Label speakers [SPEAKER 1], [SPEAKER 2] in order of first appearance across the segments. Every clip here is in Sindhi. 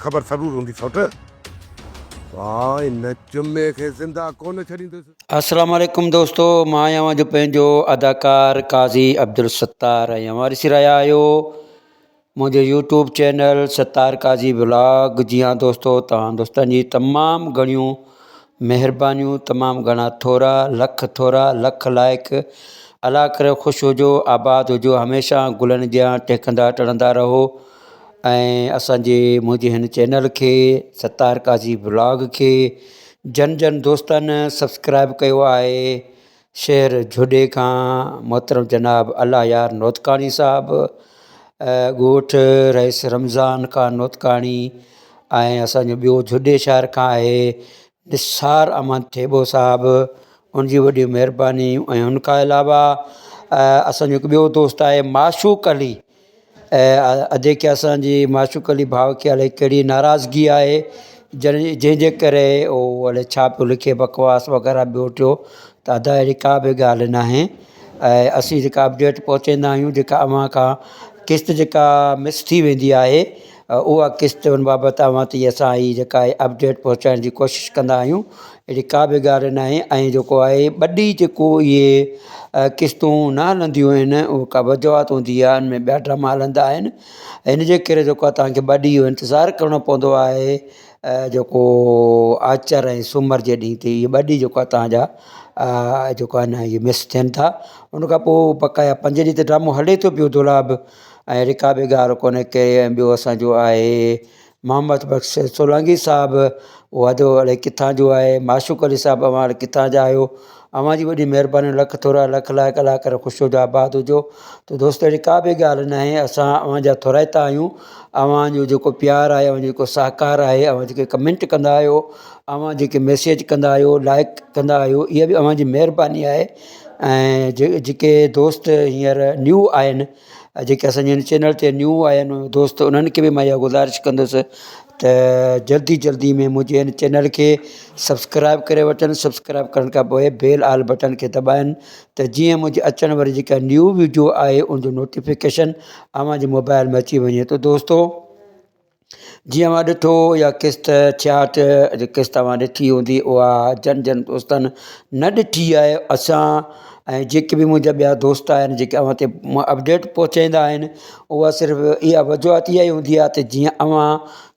[SPEAKER 1] خبر ضرور هوندي سوٽ. آء ان جمعي کي زنده ڪونه ڇڏيندس.
[SPEAKER 2] السلام عليڪم دوستو مان آهيان اوهان جو پنهنجو اداڪار قاضي عبدالستار ۽ اوهان ڏسي رهيا آهيو منهنجو YouTube channel Sattar Qazi vlog جي ها دوستو توهان دوستن جي تمام گهڻيون مهربانيون تمام گهڻا ٿورا لک ٿورا لک لائق الله ڪري خوش هجو آباد هجو هميشه گلن جيان ٽهڪندا ٽڙندا رهو ۽ اسانجي منهنجي هن چينل کي ستار قاضي ولاگ کي جن جن دوستن سبسڪرائب ڪيو آهي شهر جهڏي کان محترم جناب الله يار نوتڪاڻي صاحب، ڳوٺ رئيس رمضان کان نوتڪاڻي ۽ اسان جو ٻيو جهڏي شهر کان آهي نثار احمد ٿيٻو صاحب ان جي وڏي مهرباني ۽ ان کان علاوه اسان جو هڪ ٻيو دوست آهي معشوق علي ادي کي اسان جي معشوق علي ڀاء کي الائي ڪهڙي ناراضگي آهي جنهن جي ڪري اهو الائي ڇا پيو لکي بڪواس وغيره ٻيو ٽيو ته ادا اهڙي ڪا به ڳالهه ناهي ۽ اسين جيڪا اپڊيٽ پهچائيندا آهيون جيڪا اوهان کان قسط جيڪا مس ٿي ويندي آهي اها قسط ان بابت اوهان تائين اسان هي جيڪا آهي اپڊيٽ پهچائڻ جي ڪوشش ڪندا آهيون اهڙي ڪا به ڳالهه ناهي ۽ جيڪو آهي ٻه ڏينهن جيڪو اهي قسطون نه هلنديون آهن اهو ڪا وجوهات هوندي آهي ان ۾ ٻيا ڊراما هلندا آهن ان جي ڪري جيڪو آهي توهان کي ٻه ڏينهن انتظار ڪرڻو پوندو آهي جيڪو آچر ۽ سومر جي ڏينهن تي اهي ٻه ڏينهن جيڪو آهي توهان جا جيڪو آهي نه اهي مس ٿين ٿا ان کان پوء بقايا پنج ڏينهن ته ڊرامو هلي ٿو پيو دولاب ۽ اهڙي ڪا به ڳالهه ڪونهي ڪي ۽ ٻيو اسان جو آهي محمد بخش سولنگي صاحب اهو ادو الائي ڪٿان جو آهي معشوق علي صاحب اوهان الائي ڪٿان جا آهيو اوهان جي وڏي مهرباني لک ٿورا لک لائق الله ڪري خوش هجو آباد هجو ته دوست اهڙي ڪا به ڳالهه ناهي اسان اوهان جا ٿورائتا آهيون اوهان جو جيڪو پيار آهي اوهان جو جيڪو سهڪار آهي اوهان جيڪي ڪمينٽ ڪندا آهيو اوهان جيڪي ميسيج ڪندا آهيو لائڪ ڪندا آهيو اها به اوهان جي مهرباني آهي ۽ جيڪي دوست هينئر نيو آهن جيڪي اسان جي هن چينل تي نيو آيا آهن دوست انهن کي به مان اها گذارش ڪندس ته جلدي جلدي ۾ منهنجي هن چينل کي سبسڪرائب ڪري وٺن سبسڪرائب ڪرڻ کان پوءِ بيل آل بٽڻ کي دٻائن ته جيئن منهنجي اچڻ واري جيڪا نيو وڊيو آهي ان جو نوٽيفڪيشن اوهان جي موبائل ۾ اچي وڃي ته دوستو جيئن اوهان ڏٺو يا قسط ڇياهٺ جي قسط اوهان ڏٺي هوندي اها جن جن دوستن نه ڏٺي آهي اسان ۽ جيڪي به منهنجا ٻيا دوست آهن جيڪي اوهان تي اپڊيٽ پهچائيندا آهن اها صرف اها وجوهات اها ئي هوندي آهي ته جيئن اوهان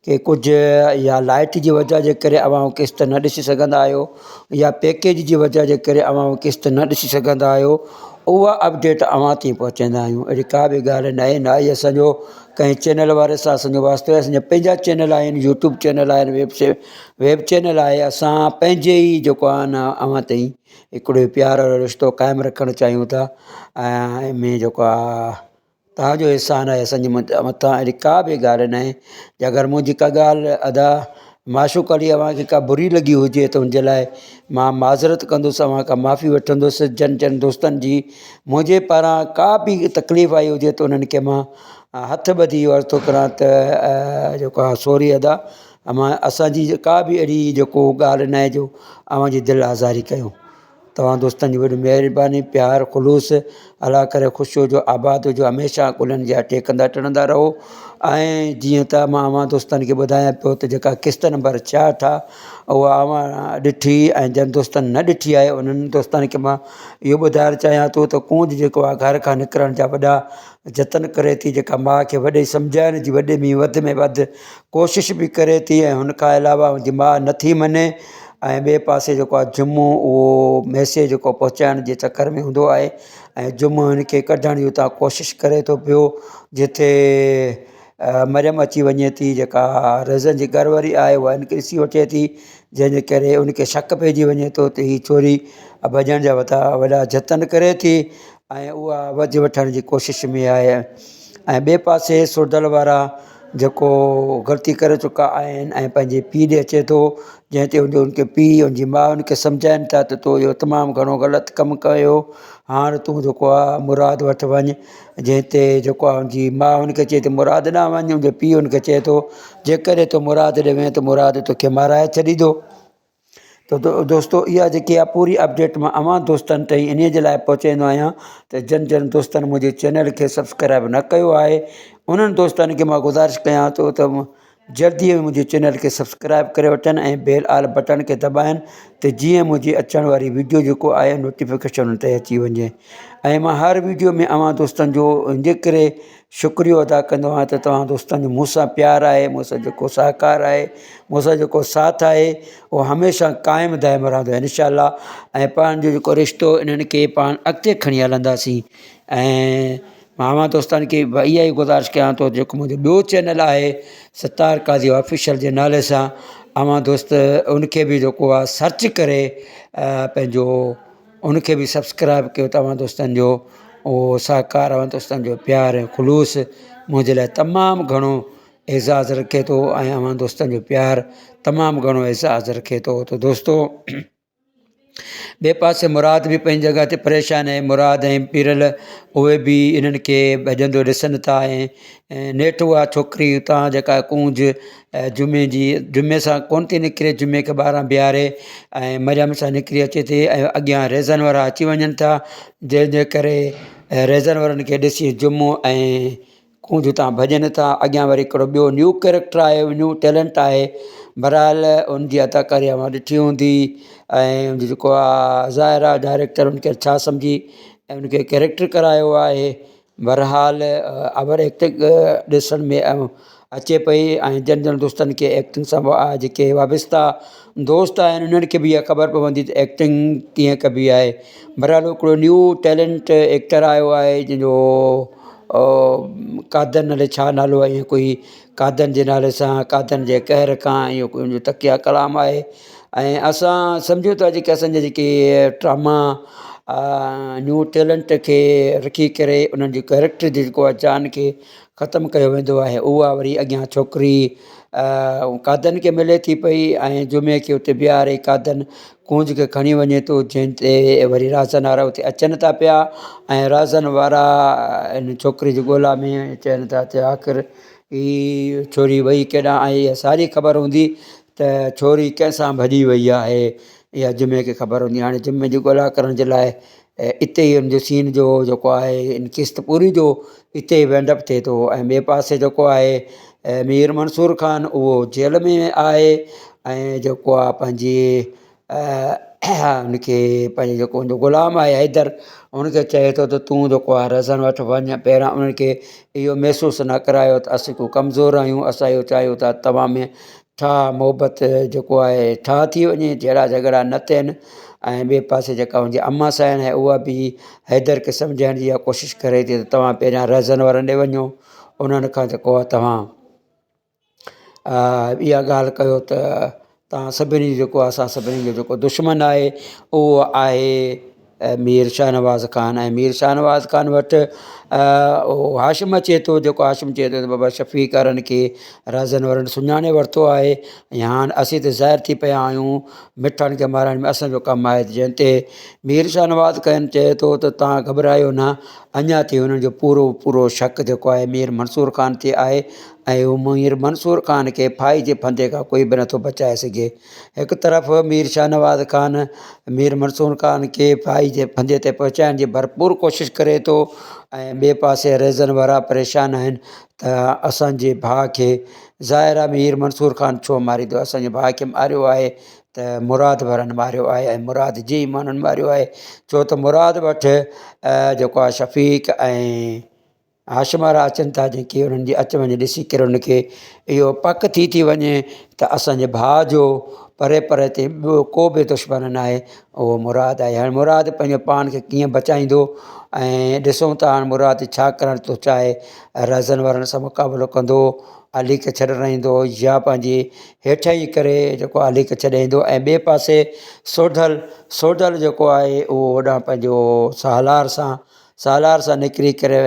[SPEAKER 2] کي ڪجهه يا لائيٽ جي وجهه جي ڪري اوهان اها قسط نه ڏسي سگهندا آهيو يا پيڪيج جي وجهه جي ڪري اوهان اها قسط نه ڏسي سگهندا آهيو اها اپڊيٽ اوهان تائين پهچائيندا آهيون اهڙي ڪا به ڳالهه نه آهي نه ئي اسانجو ڪنهن چينل واري سان اسانجو واسطو آهي اسانجا پنهنجا چينل آهن يوٽيوب چينل آهن ويب سي ويب چينل آهي اسان پنهنجي ئي جيڪو آهي نه اوهان تائين هڪڙو پيار وارو رشتو قائم رکڻ چاهيون ٿا ۽ ان ۾ جيڪو آهي توهان جو احسان آهي اسانجي مٿان اهڙي ڪا به ڳالهه ناهي جي اگر منهنجي ڪا ڳالهه ادا معشوق علي اوهان کي ڪا بري لڳي هجي ته ان جي لاء مان معذرت ڪندس اوهان کان معافي وٺندس جن جن دوستن جي منهنجي پاران ڪا به تڪليف آئي هجي ته انهن کي مان هٿ ٻڌي اهو عرض ٿو ڪران ته جيڪو آهي سوري ادا امان اسان جي ڪا به اهڙي جيڪو ڳالهه ناهي جو اوهان جي دل آزاري ڪيون. توهان دوستن جي وڏي مهرباني پيار خلوص الله ڪري خوش هجو آباد هجو هميشه گلن جا ٽهڪندا ٽڙندا رهو ۽ جيئن ته مان اوهان دوستن کي ٻڌايان پيو ته جيڪا قسط نمبر 66 اها اوهان ڏٺي ۽ جن دوستن نه ڏٺي آهي انهن دوستن کي مان اهو ٻڌائڻ چاهيان ٿو ته ڪونج جيڪو آهي گهر کان نڪرڻ جا وڏا جتن ڪري ٿي جيڪا ماء کي وڏي سمجهائڻ جي وڏي ۾ وڌ ۾ وڌ ڪوشش به ڪري ٿي ۽ هن کان علاوه هن جي ماء نٿي مڃي ۽ ٻئي پاسي جيڪو آهي جمعو اهو ميسيج جيڪو پهچائڻ جي چڪر ۾ هوندو آهي ۽ جمعو هن کي ڪڍڻ جي اتان ڪوشش ڪري ٿو پيو جتي مريم اچي وڃي ٿي جيڪا رهزن جي گهر واري آهي اها هن کي ڏسي وٺي ٿي جنهن جي ڪري ان کي شڪ پئجي وڃي ٿو ته هي ڇوري ڀڄڻ جا وڏا جتن ڪري ٿي ۽ اها وجهه وٺڻ جي ڪوشش ۾ آهي ۽ ٻئي پاسي سوڍل وارا جيڪو غلطي ڪري چڪا آهن ۽ پنهنجي پيءُ ڏي اچي ٿو جنهن تي ان کي پيءُ ان جي ماءُ ان کي سمجهائين ٿا ته تو اهو تمام گهڻو غلط ڪم ڪيو هاڻ تون جيڪو آهي مراد وٽ وڃ جنهن تي جيڪو آهي ان جي ماءُ ان کي چئي ٿي مراد ڏانهن وڃ ان جو پيءُ ان کي چئي ٿو جيڪڏهن تون مراد ڏي وئين ته مراد توکي مارائي ڇڏيندو. ته دوستو اها جيڪي آهي پوري اپڊيٽ مان اوهان دوستن تائين انهي جي لاء پهچائيندو آهيان ته جن جن دوستن منهنجي چينل کي سبسڪرائب نه ڪيو آهي انهن دوستن کي مان گذارش ڪيان ٿو ته جلدي ۾ منهنجي چينل کي سبسڪرائب ڪري وٺن ۽ بيل آل بٽڻ کي دٻائن ته جيئن منهنجي اچڻ واري ويڊيو جيڪو آهي نوٽيفڪيشن ان تي اچي وڃي ۽ مان هر ويڊيو ۾ اوهان دوستن جو ان جي ڪري شڪريو ادا ڪندو آهيان ته توهان دوستن جو مون سان پيار آهي مون سان جيڪو سهڪار آهي مون سان جيڪو ساٿ آهي اهو هميشه قائم دائم رهندو انشاء الله ۽ پنهنجو جيڪو رشتو انهن کي پاڻ اڳتي کڻي هلنداسين ۽ مان اوهان دوستن کي به اها ئي گذارش ڪيان ٿو جيڪو منهنجو ٻيو چينل آهي ستار قاضي آفيشل جي نالي سان اوهان دوست ان کي به جيڪو آهي سرچ ڪري پنهنجو ان کي به سبسڪرائب ڪيو ته اوهان دوستن جو اهو سهڪار اوهان دوستن جو پيار ۽ خلوص منهنجي لاءِ تمام گهڻو اعزاز رکي ٿو ۽ اوهان دوستن جو پيار تمام گهڻو اعزاز رکي ٿو ته دوستو ٻئي پاسي مراد به پنهنجي جڳهه تي پريشان آهي مراد ۽ پيرل اهي به انهن کي ڀڄندو ڏسن ٿا ۽ نيٺ اها ڇوڪري اتان جيڪا ڪونج جمعي جي جمعي سان ڪونه ٿي نڪري جمعي کي ٻاهران بيهاري ۽ مريم سان نڪري اچي ٿي ۽ اڳيان ريزن وارا اچي وڃن ٿا جنهن جي ڪري ريزن وارن کي ڏسي جمعو ۽ ڪونج اتان ڀڄن ٿا اڳيان وري هڪڙو ٻيو نيو ڪيريڪٽر آيو نيو ٽيلنٽ آهي بهرحال ان جي اداڪاري اوهان ڏٺي هوندي ۽ ان جو جيڪو آهي ظاهر آهي ڊائريڪٽر ان کي ڇا سمجهي ۽ ان کي ڪيريڪٽر ڪرايو آهي بهرحال اوور ايڪٽنگ ڏسڻ ۾ اچي پئي ۽ جن جن دوستن کي ايڪٽنگ سان جيڪي وابسته دوست آهن انهن کي به اها خبر پوندي ته ايڪٽنگ ڪيئن ڪبي آهي بهرحال هڪڙو نيو ٽيلنٽ ايڪٽر آيو آهي جنهن جو قادن الائي ڇا نالو آهي ائين ڪوئي قادن جي نالي سان قادن جي قهر کان اهو ڪوئي ان جو تڪيه ڪلام آهي ۽ اسان سمجهون ٿا جيڪي اسان جا جيڪي ڊراما نيو ٽيلنٽ کي رکي ڪري انهن جي ڪيريڪٽر جيڪو آهي جان کي ختم ڪيو ويندو آهي اها وري اڳيان ڇوڪري قادن کي ملي ٿي پئي ۽ جمعي کي اتي بيهاري قادن ڪونج کي کڻي وڃي ٿو جنهن تي وري رازن وارا اتي اچن ٿا پيا ۽ رازن وارا ان ڇوڪري جي ڳولا ۾ چون ٿا ته آخر هي ڇوري وئي ڪيڏانهن ۽ اها ساري خبر هوندي ته ڇوري ڪنهن سان ڀڄي وئي آهي اها جمعي کي خبر هوندي هاڻي جمعي جي ڳولا ڪرڻ جي لاءِ اتي ئي ان جو سين جو جيڪو آهي ان قسط پوري جو اتي ئي وينڊ اپ ٿئي ٿو ۽ ٻئي پاسي جيڪو آهي مير منصور خان اهو جيل ۾ آهي ۽ جيڪو آهي پنهنجي ان کي پنهنجو جيڪو ان جو غلام آهي حيدر ان کي چئي ٿو ته تون جيڪو آهي رهزن وٽ وڃ پهريان انهن کي اهو محسوس نه ڪرايو ته اسين ڪو ڪمزور آهيون اسان اهو چاهيون ٿا توهان ۾ ٺاهه محبت جيڪو آهي ٺاهه ٿي وڃي جهيڙا جهڳڙا نه ٿين ۽ ٻئي پاسي جيڪا منهنجي امان سائڻ آهي اها به حيدر کي سمجهائڻ جي اها ڪوشش ڪري ٿي ته توهان پهريان رهزن وارن ڏي وڃو انهن کان جيڪو آهي توهان اها ڳالهه ڪيو ته توهان سڀني جيڪو آهي اسان سڀني جو جيڪو دشمن آهي اهو آهي مير شاهنواز خان ۽ مير شاهنواز خان وٽ اهو هاشم اچي ٿو جيڪو هاشم چئي ٿو ته بابا شفيع ڪارن کي رازن وارن سڃاڻي ورتو آهي ۽ هاڻ اسين ته ظاهر ٿي پيا آهيون مٺن کي مارڻ ۾ اسانجو ڪم آهي جنهن تي مير شاهنواز خان چئي ٿو ته توهان گهٻرايو نه اڃا تائين انهن جو پورو پورو شڪ جيڪو آهي مير منصور خان تي آهي ۽ اهو مير منصور خان کي ڦاهي جي ڦندي کان ڪوئي به نٿو بچائي سگهي هڪ طرف مير شاهنواز خان مير منصور خان کي ڦاهي جي ڦندي تي پهچائڻ جي ڀرپور ڪوشش ڪري ٿو ۽ ٻئي پاسي رهزن وارا پريشان آهن ته اسانجي ڀاء کي ظاهر آهي مير منصور خان ڇو ماريندو اسانجي ڀاء کي ماريو آهي ته مراد وارن ماريو آهي ۽ مراد جي ئي ماڻهن ماريو آهي ڇو ته مراد وٽ جيڪو آهي شفيق ۽ هاشم وارا اچن ٿا جيڪي انهن جي اچ وڃ ڏسي ڪري انهن کي اهو پڪ ٿي ٿي وڃي ته اسانجي ڀاء جو پري پري تي ٻيو ڪو به دشمن نه آهي اهو مراد آهي هاڻي مراد پنهنجو پاڻ کي ڪيئن بچائيندو ۽ ڏسون ٿا هاڻي مراد ڇا ڪرڻ ٿو چاهي رهزن وارن سان مقابلو ڪندو علي کي ڇڏرائيندو يا پنهنجي هيٺ ئي ڪري جيڪو علي کي ڇڏائيندو ۽ ٻئي پاسي سوڍل سوڍل جيڪو آهي اهو هوڏانهن پنهنجو سالار سان سالار سان نڪري ڪري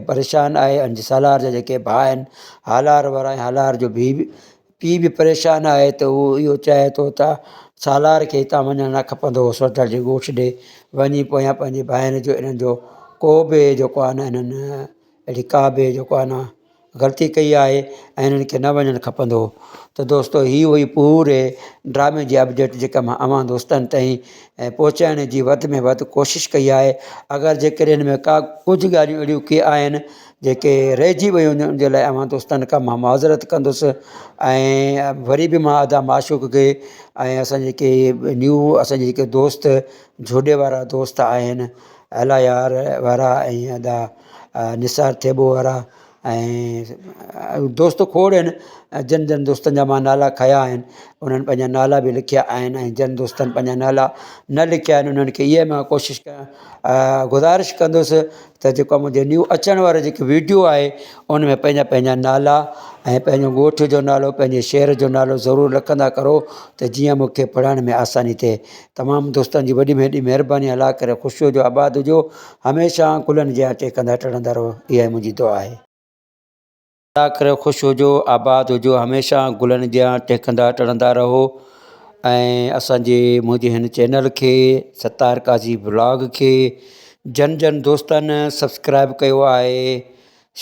[SPEAKER 2] پريشان آهي ۽ سالار جا جيڪي ڀاء آهن هالار وارا ۽ هالار جو ڀي پيءُ به پريشان آهي ته هو اهو چاهي ٿو ته سالار کي هتان وڃڻ نه کپندو هو سوڍل جي ڳوٺ ڏي وڃي پويان پنهنجي ڀائرن جو انهن جو ڪو به جيڪو آهي نه انهن اهڙي ڪا به جيڪو آهي نه غلطي ڪئي آهي ۽ انهن کي نه وڃڻ کپندو هو ته دوستو هي هئي پوري ڊرامي جي اپڊيٽ جيڪا مان اوهان دوستن تائين پهچائڻ جي وڌ ۾ وڌ ڪوشش ڪئي آهي اگر جيڪڏهن هن ۾ ڪا ڪجهه ڳالهيون اهڙيون ڪي آهن جيڪي رهجي ويون ان جي لاء اوهان دوستن کان مان معذرت ڪندس ۽ وري به مان ادا معشوق کي ۽ اسان جيڪي نيو اسان جي جيڪي دوست جهوڏي وارا دوست آهن الا يار وارا ۽ ادا نثار ٿيٻو وارا ۽ دوست کوڙ آهن جن جن دوستن جا مان نالا کنيا آهن انهن پنهنجا نالا به لکيا آهن ۽ جن دوستن پنهنجا نالا نه لکيا آهن انهن کي اها مان ڪوشش گذارش ڪندس ته جيڪو منهنجو نيو اچڻ وارو جيڪو ويڊيو آهي ان ۾ پنهنجا پنهنجا نالا ۽ پنهنجو ڳوٺ جو نالو پنهنجي شهر جو نالو ضرور لکندا ڪرو ته جيئن مون کي پڙهڻ ۾ آساني ٿئي تمام دوستن جي وڏي ۾ وڏي مهرباني الله ڪري خوش هجو آباد هجو هميشه گلن جيان ٽهڪندا ٽڙندا رهو اها ئي منهنجي دعا آهي. الله ڪري خوش هجو آباد هجو هميشه گلن جيان ٽهڪندا ٽڙندا رهو ۽ اسانجي منهنجي هن چينل کي ستار قاضي بلاگ کي جن جن دوستن سبسڪرائب ڪيو آهي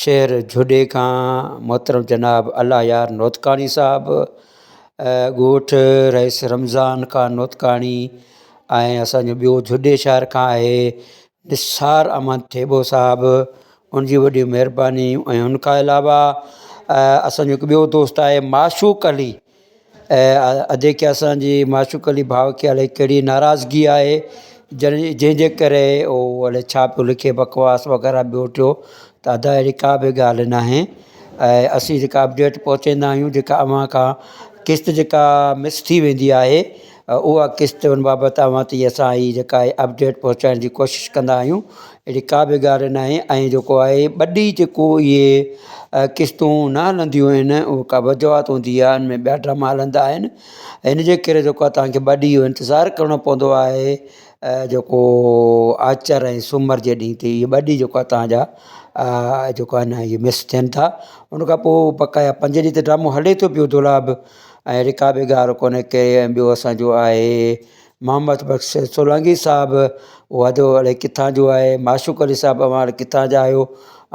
[SPEAKER 2] شهر جهڏي کان محترم جناب الله يار نوتڪاڻي صاحب ڳوٺ رئيس رمضان خان نوتڪاڻي ۽ اسانجو ٻيو جهڏي شهر کان آهي نثار احمد ٿيٻو صاحب ان جي وڏي مهرباني ۽ ان کان علاوه اسان جو هڪ ٻيو دوست آهي معشوق علي ادي کي اسان جي معشوق علي ڀاء کي الائي ڪهڙي ناراضگي آهي جنهن جنهن جي ڪري اهو الائي ڇا پيو لکي بڪواس وغيره ٻيو ٽيو ته ادا اهڙي ڪا به ڳالهه ناهي ۽ اسين جيڪا اپڊيٽ پهچائيندا آهيون جيڪا اوهان کان قسط جيڪا مس ٿي ويندي آهي اها قسط ان بابت اوهان تائين اسان هي جيڪا آهي اپڊيٽ پهچائڻ جي ڪوشش ڪندا آهيون اهڙي ڪا به ڳالهه ناهي ۽ جيڪو آهي ٻه ڏينهن جيڪو اهي قسطون نه هلنديون آهن اهو ڪا وجوهات هوندي آهي ان ۾ ٻيا ڊراما هلندا آهن ان جي ڪري جيڪو آهي توهان کي ٻه ڏينهن انتظار ڪرڻو پوندو آهي جيڪو آچر ۽ سومر جي ڏينهن تي اهي ٻه ڏينهن جيڪو آهي توهان جا جيڪو آهي نه اهي مس ٿين ٿا ان کان پوءِ بقايا پنج ڏينهن ته ڊرامو هلي ٿو پيو دولاب ۽ اهڙي ڪا به ڳالهه ڪونهي ڪي ۽ ٻيو اسانجو آهي محمد بخش سولنگي صاحب اهو ادو الائي ڪٿان جو آهي معشوق علي صاحب اوهان الائي ڪٿان جا آهيو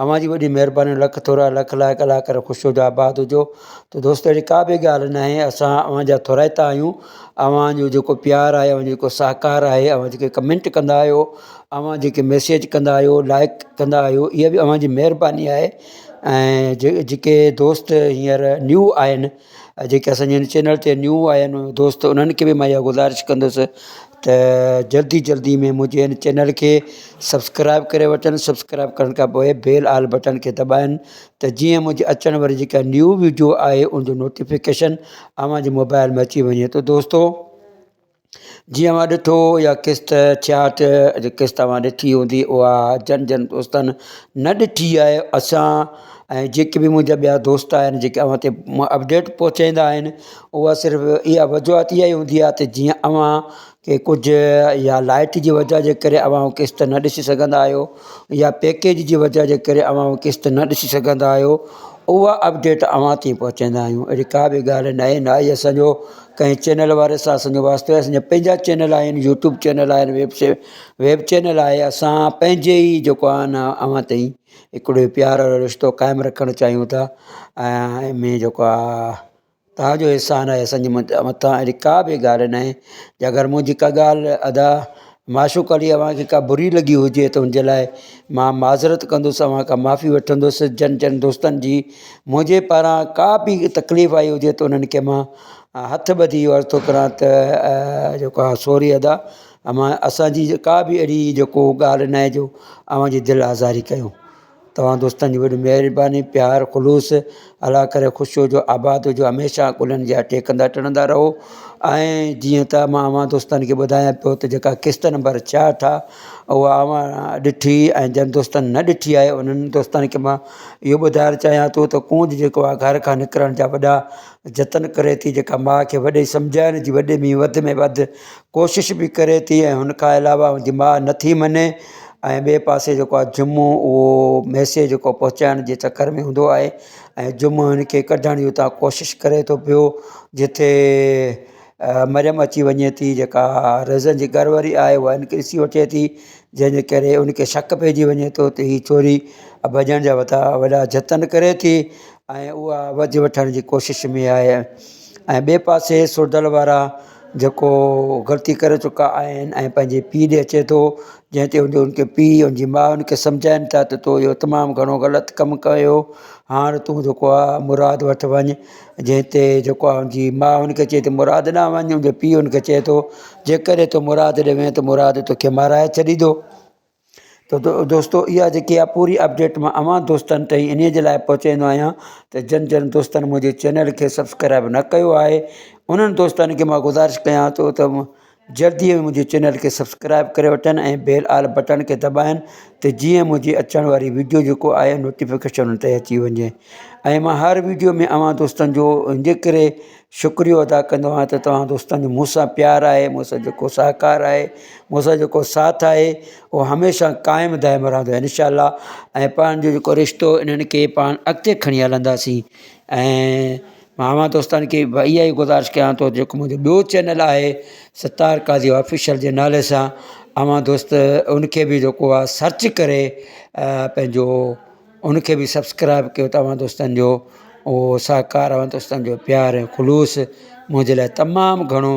[SPEAKER 2] اوهان جي وڏي مهرباني لک ٿورا لک لائق الله ڪري خوش هجو آباد هجو ته دوست اهڙي ڪا به ڳالهه ناهي اسان اوهان جا ٿورائتا آهيون اوهان جو جيڪو پيار آهي اوهان جو جيڪو سهڪار آهي اوهان جيڪي ڪمينٽ ڪندا آهيو اوهان جيڪي ميسيج ڪندا آهيو لائڪ ڪندا آهيو اها به اوهان جي مهرباني آهي ۽ جيڪي دوست هينئر نيو آهن جيڪي اسان جي هن چينل تي نيو آيا آهن دوست انهن کي به مان اها گذارش ڪندس ته جلدي جلدي ۾ منهنجي هن چينل کي سبسڪرائب ڪري وٺن سبسڪرائب ڪرڻ کان پوءِ بيل آل بٽڻ کي دٻائن ته جيئن منهنجي اچڻ واري جيڪا نيو وڊيو آهي ان جو نوٽيفڪيشن اوهان جي موبائل ۾ اچي وڃي ته دوستو جيئن اوهان ڏٺو يا قسط ڇاهٺ جي قسط اوهان ڏٺي هوندي اها جن جن دوستن نه ڏٺي آهي اسان ۽ جيڪي به منهنجا ٻيا دوست آهن جيڪي اوهان تي اپڊيٽ پهچائيندا آهن اها صرف اها وجوهات اها ئي هوندي آهي ته جيئن اوهان کي ڪجهه يا لائيٽ جي وجهه جي ڪري اوهان اها قسط نه ڏسي سگهندا آهيو يا پيڪيج جي وجهه جي ڪري اوهان اها قسط نه ڏسي سگهندا آهيو اها اپڊيٽ اوهان تائين پهچائيندا آهيون اهڙي ڪا به ڳالهه نه آهي نه ئي اسانجو ڪنهن چينل واري سان اسان جو واسطو آهي اسان جا پنهنجا چينل آهن يوٽيوب چينل آهن ويب سي ويب چينل آهي اسان پنهنجي ئي جيڪو آهي نه اوهان تائين هڪڙو پيار وارو رشتو قائم رکڻ چاهيون ٿا ۽ ان ۾ جيڪو آهي توهان جو احسان آهي اسان جي مٿان اهڙي ڪا به ڳالهه نه آهي جي اگر منهنجي ڪا ڳالهه ادا معشوق علي اوهان کي ڪا بري لڳي هجي ته ان جي لاءِ مان معذرت ڪندس اوهان کان معافي وٺندس جن جن دوستن جي منهنجي پاران ڪا به تڪليف آئي هجي ته انهن کي مان هٿ ٻڌي اهو عرض ٿو ڪران ته جيڪو آهي سوري ادا امان اسان جي ڪا به اهڙي جيڪو ڳالهه نه آهي جو اوهان جي دل آزاري ڪيون توهان دوستن جي وڏي مهرباني پيار خلوص الله ڪري خوش هجو آباد هجو هميشه گلن جا ٽهڪندا ٽڙندا رهو ۽ جيئن ته مان اوهان دوستن کي ٻڌايان پيو ته جيڪا قسط نمبر 66 آهي اها اوهان ڏٺي ۽ جن دوستن نه ڏٺي آهي انهن دوستن کي مان اهو ٻڌائڻ چاهيان ٿو ته ڪونج جيڪو آهي گهر کان نڪرڻ جا وڏا جتن ڪري ٿي جيڪا ماء کي وڏي سمجهائڻ جي وڏي ۾ وڌ ۾ وڌ ڪوشش به ڪري ٿي ۽ هن کان علاوه هن جي ماء نٿي مڃي ۽ ٻئي پاسي جيڪو آهي جمعو اهو ميسيج جيڪو پهچائڻ جي چڪر ۾ هوندو آهي ۽ جمعو هن کي ڪڍڻ جي اتان ڪوشش ڪري ٿو پيو جتي مريم اچي وڃي ٿي جيڪا رهزن جي گهر واري آهي اها هن کي ڏسي وٺي ٿي جنهن جي ڪري ان کي شڪ پئجي وڃي ٿو ته هي ڇوري ڀڄڻ جا وڏا وڏا جتن ڪري ٿي ۽ اها وجهه وٺڻ جي ڪوشش ۾ آهي ۽ ٻئي پاسي سوڍل وارا جيڪو غلطي ڪري چڪا آهن ۽ پنهنجي پيءُ ڏي اچي ٿو جنهن تي ان کي پيءُ ان جي ماءُ ان کي سمجهائين ٿا ته تو اهو تمام گهڻو غلط ڪم ڪيو هاڻي تون جيڪو آهي مراد وٽ وڃ جنهن تي جيڪو آهي ان جي ماءُ ان کي چئي ٿي مراد ڏانهن وڃ ان جو پيءُ ان کي چئي ٿو جيڪڏهن تون مراد ڏي وئين ته مراد توکي مارائي ڇڏيندو. ته دوستو اها جيڪي آهي پوري اپڊيٽ مان اوهان دوستن تائين انهي جي لاء پهچائيندو آهيان ته جن جن دوستن منهنجي چينل کي سبسڪرائب نه ڪيو آهي انهن دوستن کي مان گذارش ڪيان ٿو ته جلدي منهنجي چينل کي سبسڪرائب ڪري وٺن ۽ بيل آل بٽڻ کي دٻائن ته جيئن منهنجي اچڻ واري وڊيو جيڪو آهي نوٽيفڪيشن تي اچي وڃي ۽ مان هر وڊيو ۾ اوهان دوستن جو ان جي ڪري شڪريو ادا ڪندو آهيان ته توهان دوستن جو مون سان پيار آهي مون سان جيڪو سهڪار آهي مون سان جيڪو ساٿ آهي اهو هميشه قائم دائم رهندو آهي انشاء الله ۽ پنهنجو جيڪو رشتو انهن کي پاڻ اڳتي کڻي هلنداسين ۽ مان اوهان دوستن کي اها ئي گذارش ڪيان ٿو جيڪو منهنجو ٻيو چينل آهي ستار قاضي آفيشل جي نالي سان اوهان دوست ان کي به جيڪو آهي سرچ ڪري پنهنجو ان کي به سبسڪرائب ڪيو توهان دوستن جو اهو سهڪار اوهان دوستن جو پيار ۽ خلوص منهنجي لاءِ تمام گهڻو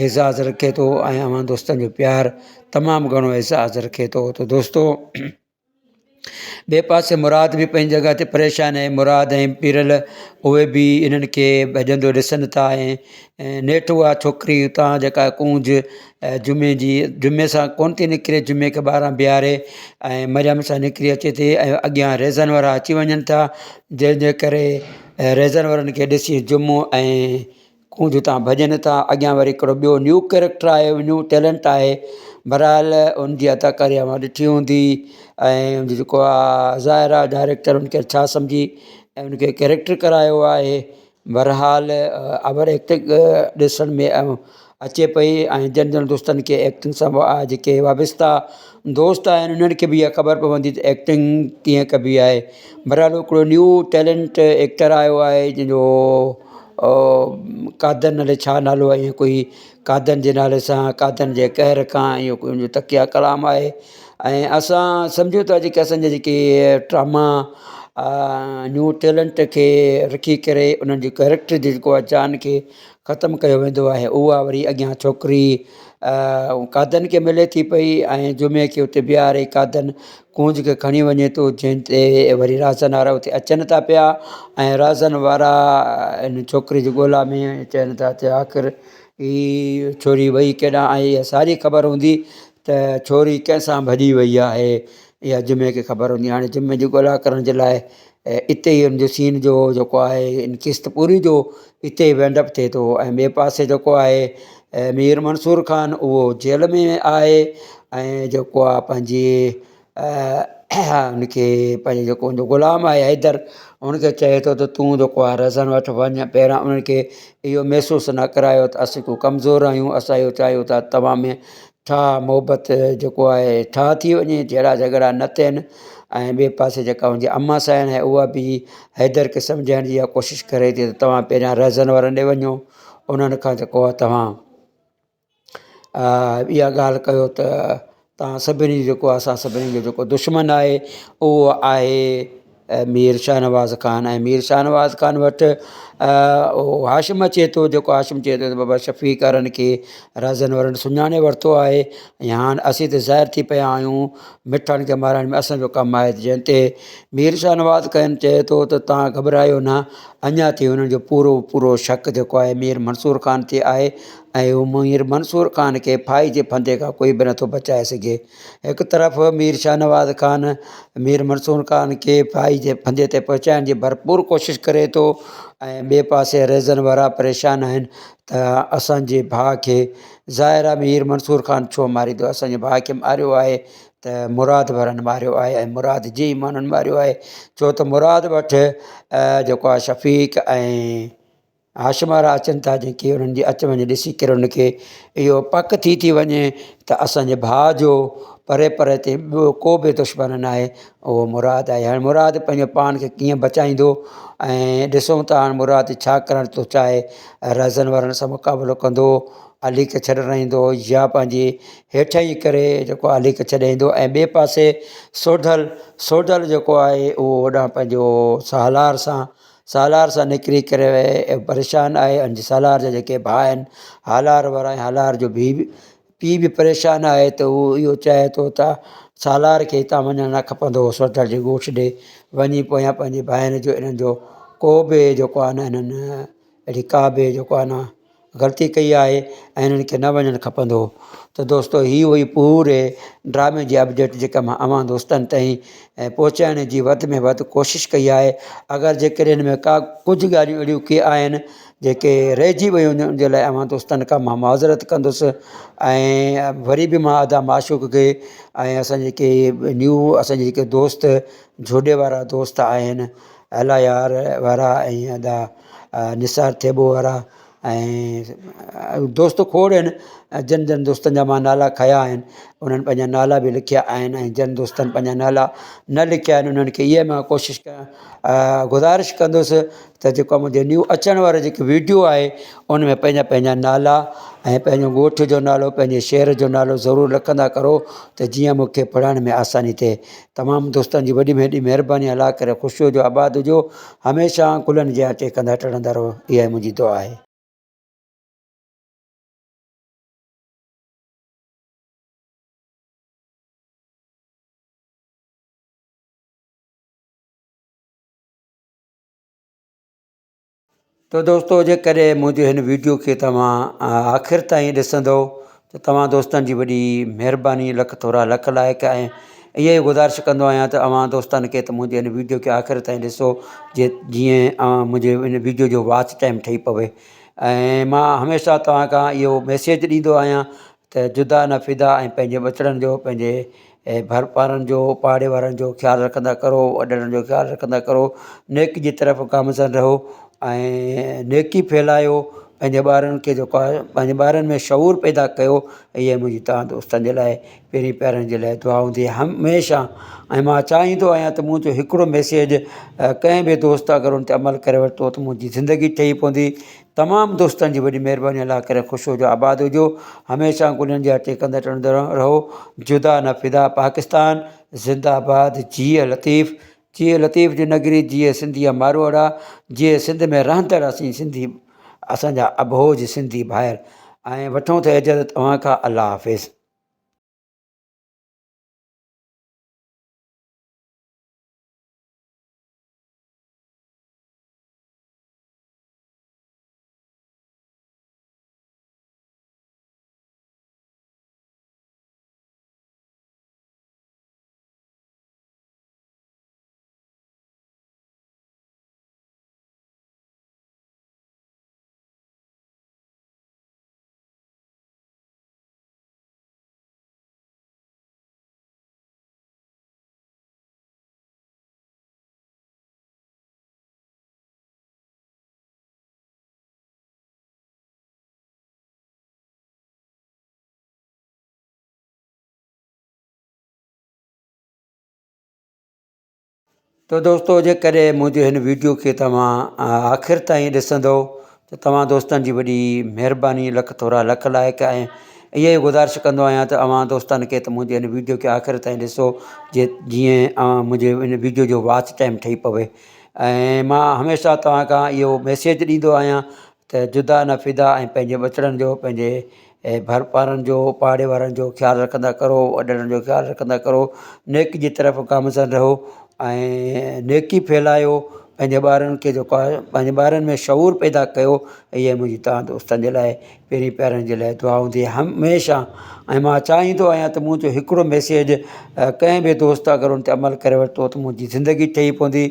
[SPEAKER 2] اعزاز رکي ٿو ۽ اوهان دوستن جو پيار تمام گهڻو اعزاز رکي ٿو ته دوستو ٻئي پاسي مراد به پنهنجي جڳهه تي پريشان آهي مراد ۽ پيرل اهي به انهن کي ڀڄندو ڏسن ٿا ۽ نيٺ اها ڇوڪري اتان جيڪا ڪونج جمعي جي جمعي سان ڪونه ٿي نڪري جمعي کي ٻاهران بيهاري ۽ مريم سان نڪري اچي ٿي ۽ اڳيان ريزن وارا اچي وڃن ٿا جنهن جي ڪري ريزن وارن کي ڏسي جمعو ۽ ڪونج اتان ڀڄن ٿا اڳيان وري هڪڙو ٻيو نيو ڪيريڪٽر آيو نيو ٽيلنٽ آهي بهرحال ان جي اداڪاري اوهان ڏٺي هوندي ۽ ان جو جيڪو آهي ظاهر آهي ڊائريڪٽر ان کي ڇا سمجهي ۽ ان کي ڪيريڪٽر ڪرايو آهي بهرحال اوور ايڪٽنگ ڏسڻ ۾ اچي پئي ۽ جن جن دوستن کي ايڪٽنگ سان جيڪي وابسته دوست آهن انهن کي به اها خبر پوندي ته ايڪٽنگ ڪيئن ڪبي آهي بهرحال هڪڙو نيو ٽيلنٽ ايڪٽر آيو آهي جنهن جو قادن الائي ڇا نالو آهي ائين ڪوئي قادن جي نالي سان قادن جي قهر کان اهو ڪوئي ان جو تڪيه ڪلام آهي ۽ اسان سمجهون ٿا جيڪي اسان جا جيڪي ڊراما نيو ٽيلنٽ کي رکي ڪري انهن جي ڪيريڪٽر جيڪو آهي جان کي ختم ڪيو ويندو آهي اها وري اڳيان ڇوڪري قادن کي ملي ٿي پئي ۽ جمعي کي اتي بيهاري قادن ڪونج کي کڻي وڃي ٿو جنهن تي وري رازن وارا اتي اچن ٿا پيا ۽ رازن وارا ان ڇوڪري جي ڳولا ۾ چون ٿا ته آخر هي ڇوري وئي ڪيڏانهن آئي اها ساري خبر هوندي ته ڇوري ڪنهن سان ڀڄي وئي آهي اها جمعي کي خبر هوندي هاڻي جمعي جي ڳولا ڪرڻ جي لاء اتي ئي ان جو سين جو جيڪو آهي ان قسط پوري جو اتي ئي وينڊ اپ ٿئي ٿو ۽ ٻئي پاسي جيڪو آهي مير منصور خان اهو جيل ۾ آهي ۽ جيڪو آهي پنهنجي ان کي پنهنجو جيڪو ان جو غلام آهي حيدر ان کي چئي ٿو ته تون جيڪو آهي رهزن وٽ وڃ پهريان انهن کي اهو محسوس نه ڪرايو ته اسين ڪو ڪمزور آهيون اسان اهو چاهيون ٿا توهان ۾ ٺاهه محبت جيڪو آهي ٺاهه ٿي وڃي جهيڙا جهڳڙا نه ٿين ۽ ٻئي پاسي جيڪا منهنجي امان سائڻ آهي اها به حيدر کي سمجهائڻ جي اها ڪوشش ڪري ٿي ته توهان پهريان رهزن وارن ڏي وڃو انهن کان جيڪو آهي توهان اها ڳالهه ڪيو ته توهان سڀني جيڪو آهي اسان سڀني جو جيڪو دشمن آهي اهو آهي مير شاهنواز خان ۽ مير شاهنواز خان وٽ اهو هاشم اچي ٿو جيڪو هاشم چئي ٿو ته بابا شفيع ڪارن کي رازن وارن سڃاڻي ورتو آهي ۽ هاڻ اسين ته ظاهر ٿي پيا آهيون مٺن کي مارڻ ۾ اسانجو ڪم آهي جنهن تي مير شاهنواز خان چئي ٿو ته توهان گهٻرايو نه اڃا تائين انهن جو پورو پورو شڪ جيڪو آهي مير منصور خان تي آهي ۽ هو مير منصور خان کي ڦاهي جي ڦندي کان ڪوئي به نٿو بچائي سگهي. هڪ طرف مير شاهنواز خان مير منصور خان کي ڦاهي جي ڦندي تي پهچائڻ جي ڀرپور ڪوشش ڪري ٿو ۽ ٻئي پاسي رهزن وارا پريشان آهن ته اسان جي ڀاء کي ظاهر آهي مير منصور خان ڇو ماريندو اسان جي ڀاء کي ماريو آهي ته مراد وارن ماريو آهي ۽ مراد جي ئي ماڻهن ماريو آهي ڇو ته مراد وٽ جيڪو آهي شفيق ۽ هاشم وارا اچن ٿا جيڪي انهن جي اچ وڃ ڏسي ڪري انهن کي اهو پڪ ٿي ٿي وڃي ته اسانجي ڀاء جو پري پري تي ٻيو ڪو به دشمن نه آهي اهو مراد آهي هاڻي مراد پنهنجو پاڻ کي ڪيئن بچائيندو ۽ ڏسون ٿا هاڻي مراد ڇا ڪرڻ ٿو چاهي رهزن وارن سان مقابلو ڪندو علي کي ڇڏرائيندو يا پنهنجي هيٺ ئي ڪري جيڪو علي کي ڇڏائيندو ۽ ٻئي پاسي سوڍل سوڍل جيڪو آهي اهو هوڏانهن پنهنجو سالار سان. سالار سان نڪري ڪري پريشان آهي ۽ سالار جا جيڪي ڀاء آهن هالار وارا ۽ هالار جو ڀي پيء به پريشان آهي ته هو اهو چاهي ٿو ته سالار کي هتان وڃڻ نه کپندو هو سوڍل جي ڳوٺ ڏي وڃي پويان پنهنجي ڀائرن جو انهن جو ڪو به جيڪو آهي نه انهن اهڙي ڪا به جيڪو آهي نه غلطي ڪئي آهي ۽ انهن کي نه وڃڻ کپندو هو ته دوستو هي هئي پوري ڊرامي جي اپڊيٽ جيڪا مان اوهان دوستن تائين پهچائڻ جي وڌ ۾ وڌ ڪوشش ڪئي آهي اگر جيڪڏهن هن ۾ ڪا ڪجهه ڳالهيون اهڙيون ڪي آهن جيڪي رهجي ويون هونديون ان جي لاء اوهان دوستن کان مان معذرت ڪندس ۽ وري به مان ادا معشوق کي ۽ اسان جيڪي نيو اسان جي جيڪي دوست جهوڏي وارا دوست آهن الا يار وارا ۽ ادا نثار ٿيٻو وارا ۽ دوست کوڙ آهن جن جن دوستن جا مان نالا کنيا آهن انهن پنهنجا نالا به لکيا آهن ۽ جن دوستن پنهنجا نالا نه لکيا آهن انهن کي اها مان ڪوشش گذارش ڪندس ته جيڪو منهنجو نيو اچڻ وارو جيڪو ويڊيو آهي ان ۾ پنهنجا پنهنجا نالا ۽ پنهنجو ڳوٺ جو نالو پنهنجي شهر جو نالو ضرور لکندا ڪرو ته جيئن مون کي پڙهڻ ۾ آساني ٿئي تمام دوستن جي وڏي ۾ وڏي مهرباني الله ڪري خوش هجو آباد هجو هميشه گلن جيان ٽهڪندا ٽڙندا رهو اها ئي منهنجي دعا آهي. ته دوستو جيڪڏهن منهنجي هن ويڊيو کي توهان آخر تائين ڏسندو ته توهان دوستن جي وڏي مهرباني لک ٿورا لک لائق ۽ اها ئي گذارش ڪندو آهيان ته اوهان دوستن کي ته منهنجي هن ويڊيو کي آخر تائين ڏسو جي جيئن اوهان منهنجي هن ويڊيو جو واچ ٽائيم ٺهي پوي ۽ مان هميشه توهان کان اهو ميسيج ڏيندو آهيان ته جدا نه فدا ۽ پنهنجي ٻچڙن جو پنهنجي ڀر وارن جو پاڙي وارن جو خيال رکندا ڪرو وڏڙن جو خيال رکندا ڪرو نيڪي جي طرف گامزن رهو ۽ نيڪي ڦهلايو پنهنجي ٻارن کي جيڪو آهي پنهنجي ٻارن ۾ شعور پيدا ڪيو اها منهنجي توهان دوستن جي لاء پرين پيارن جي لاء دعا هوندي هميشه ۽ مان چاهيندو آهيان ته منهنجو هڪڙو ميسيج ڪنهن به دوست اگر ان تي عمل ڪري ورتو ته منهنجي زندگي ٺهي پوندي تمام دوستن جي وڏي مهرباني الله ڪري خوش هجو آباد هجو هميشه گلن جا ٽيڪندا ٽڙندا رهو جدا نه فدا پاڪستان زنده آباد جيئي لطيف جيئي لطيف جي نگري جيئي سنڌي ماروئڙا جيئي سنڌ ۾ رهندڙ اسين سنڌي اسان جا اٻهوج سنڌي ڀائر ۽ وٺون ٿا اجازت اوهان کان الله حافظ. ته دوستو جيڪڏهن منهنجي هن ويڊيو کي توهان آخر تائين ڏسندو ته توهان دوستن جي وڏي مهرباني لک ٿورا لک لائق ۽ اها ئي گذارش ڪندو آهيان ته اوهان دوستن کي ته منهنجي هن ويڊيو کي آخر تائين ڏسو جي جيئن اوهان منهنجي هن ويڊيو جو واچ ٽائيم ٺهي پوي ۽ مان هميشه توهان کان اهو ميسيج ڏيندو آهيان ته جدا نه فدا ۽ پنهنجي ٻچڙن جو پنهنجي ڀر وارن جو پاڙي وارن جو خيال رکندا ڪرو وڏڙن جو خيال رکندا ڪرو نيڪي جي طرف گامزن رهو ۽ نيڪي ڦهلايو پنهنجي ٻارن کي جيڪو آهي پنهنجي ٻارن ۾ شعور پيدا ڪيو اها منهنجي توهان دوستن جي لاء پرين پيارن جي لاء دعا هوندي هميشه ۽ مان چاهيندو آهيان ته منهنجو هڪڙو ميسيج ڪنهن به دوست اگر ان تي عمل ڪري ورتو ته منهنجي زندگي ٺهي پوندي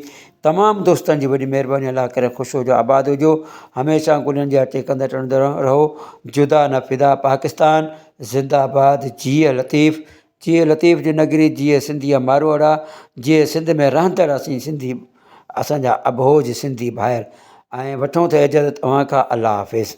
[SPEAKER 2] تمام دوستن جي وڏي مهرباني الله ڪري خوش هجو آباد هجو هميشه گلن جا ٽيڪندا ٽڙندا رهو جدا نه فدا پاڪستان زنده آباد جيئي لطيف جيئي لطيف جي نگري جيئي سنڌي ماروئڙا جيئي سنڌ ۾ رهندڙ اسين سنڌي اسان جا اٻهوج سنڌي ڀائر ۽ وٺون ٿا اجازت اوهان کان الله حافظ.